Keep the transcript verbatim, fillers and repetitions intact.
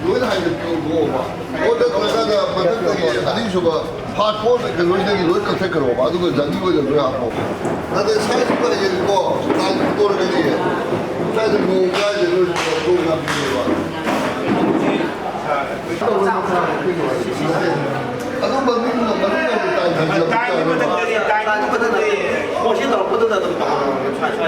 ꯂꯣꯏꯅ ꯍꯥꯏꯅ ꯄꯤꯔꯛꯑꯣꯕ꯫ ꯑꯣꯗꯔ ꯇꯧꯔꯀꯥꯟꯗ ꯃꯊꯛꯇꯒꯤ ꯑꯅꯤꯁꯨꯕ ꯐꯥꯁ ꯐꯣꯔ ꯀꯩꯅꯣꯗꯒꯤ ꯂꯣꯏ ꯀꯛꯊꯠꯈ꯭ꯔꯣꯕ, ꯑꯗꯨꯒ ꯖꯪꯒꯤ ꯑꯣꯏꯅ ꯂꯣꯏ ꯍꯥꯞꯄꯣ꯫ ꯑꯗ ꯁ꯭ꯋꯥꯏꯁꯤꯗ ꯍꯌꯦꯡꯀꯣ ꯇꯥꯡ ꯇꯣꯔꯒꯗꯤ ꯁ꯭ꯋꯥꯏꯗ ꯅꯣꯡ ꯀꯥꯏꯗ ꯂꯣꯏ ꯇꯣꯛ ꯉꯝꯗꯦꯕ꯫ ꯑꯗꯨꯝꯕ ꯃꯤ ꯃꯅꯨꯡ ꯌꯧꯅ ꯇꯥꯏ ꯇꯥꯏꯒꯤ ꯃꯊꯛꯇꯗꯤ, ꯇꯥꯏꯒꯤ ꯃꯊꯛꯇꯗꯤ ꯃꯣꯁꯤ ꯇꯧꯔꯛꯄꯗꯨꯗ ꯑꯗꯨꯝ ꯇꯧꯔꯛꯑꯣ꯫ ꯁ꯭ꯋꯥꯏ, ꯁ꯭ꯋꯥꯏ꯫